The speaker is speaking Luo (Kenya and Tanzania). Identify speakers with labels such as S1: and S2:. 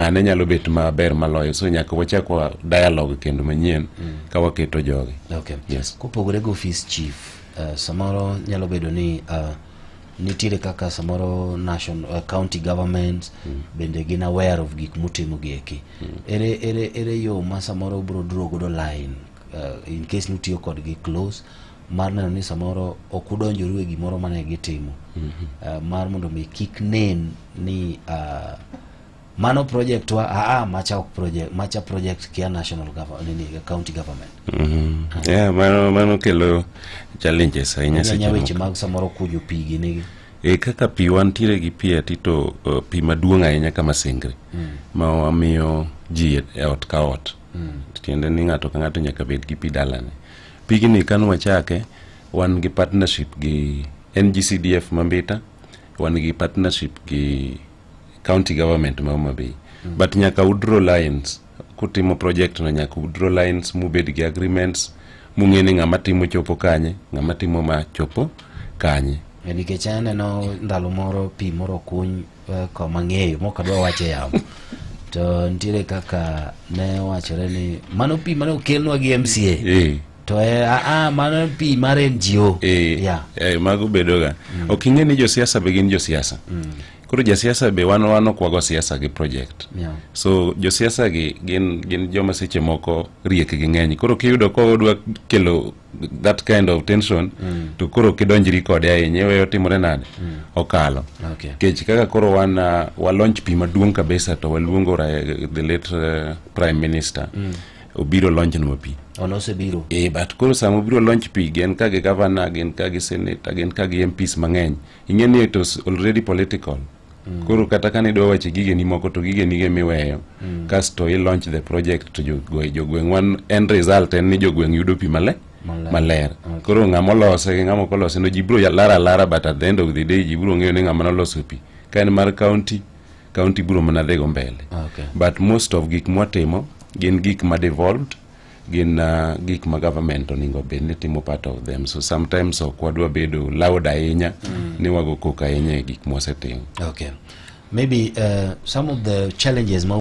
S1: Kane nyalo bet maber maloyo, so nyaka wachak wa dialogue kendo manyien ka waketo jogi. Yes.
S2: Kopogore gi office chief, samoro nyalo bedo ni nitiere kaka samoro national, county governments bende gin aware of gik mutimo gi eki. Ere yo ma samoro ubiro draw godo line, in case nutiyo kodgi close, mar neno ni samoro ok udonjoru e gimoro mane gitimo, mar mondo mi kik nen ni mano project wa, macha ok project, macha project kia national government, nini, county government?
S1: Yeah, mano kelo challenges ahinya seche
S2: nya weche
S1: moko.
S2: Mag samoro kunyo pi gini.
S1: E kaka pi, wantiere gi pi ati to pi maduong' ahinya kama Sengre ma wamiyo ji e ot ka ot. Tiende ni ng'ato ka ng'ato nyaka bed gi pi dalane. Pigni kan wachake, wan gi partnership gi NGCDF Mambita, wan gi partnership gi county government ma Homa Bay. But nyaka udraw lines kutimo project no, nyaka udraw lines mubed gi agreements mung'e ni ng'ama timo chopo kanye, ng'ama timo ma chopo kanye.
S2: Nikech aneno ndalo moro pi moro okuny koma ng'eyo mok adwa wacho e yamo, to nitiere kaka ne wachore ni mano pi mane okelnwa gi MCA, to e, mano pi mar NGO.
S1: Mago bedoga. Ok ing'e ni josiasa be gin josiasa. Koro jasiasa be wan ok wago siasa gi project. So josiasa gi gin joma seche moko riek gi ng'eny. Koro kiyudo ka odwa kelo that kind of tension, to koro kidonjri kode ahinya, iweyo timore nade? Okalo. Kech kaka koro wan wa launch pi maduong' kabisa, to waluongo the late prime minister obiro launch nwa pi.
S2: Ono osebiro.
S1: But koro sama obiro launch pi, gin ka gi governor, gin ka gi senator, gin ka gi MPs mang'eny. Ing'e ni it was already political. Koro kata kane idwa wacho gigeni moko, to gigeni ge miweyo. Kasto i launch the project to jogweng' wan end result en ni jogweng' yudo pi maler.
S2: Maler.
S1: Maler. Koro ng'ama olose gi ng'ama ok olose no, ji biro lar alara, but at the end of the day ji biro ng'eyo ni ng'ama noloso pi. Ka en mar county, county biro mana dhigo mbele. But most of gik mwatimo gin gik ma devolved, gin gik ma government onego bed ni timo part of them, so sometimes ok wadwa bedo loud ahinya ni wago koko ahinya e gik mwasetimo.
S2: Okay. Maybe some of the challenges ma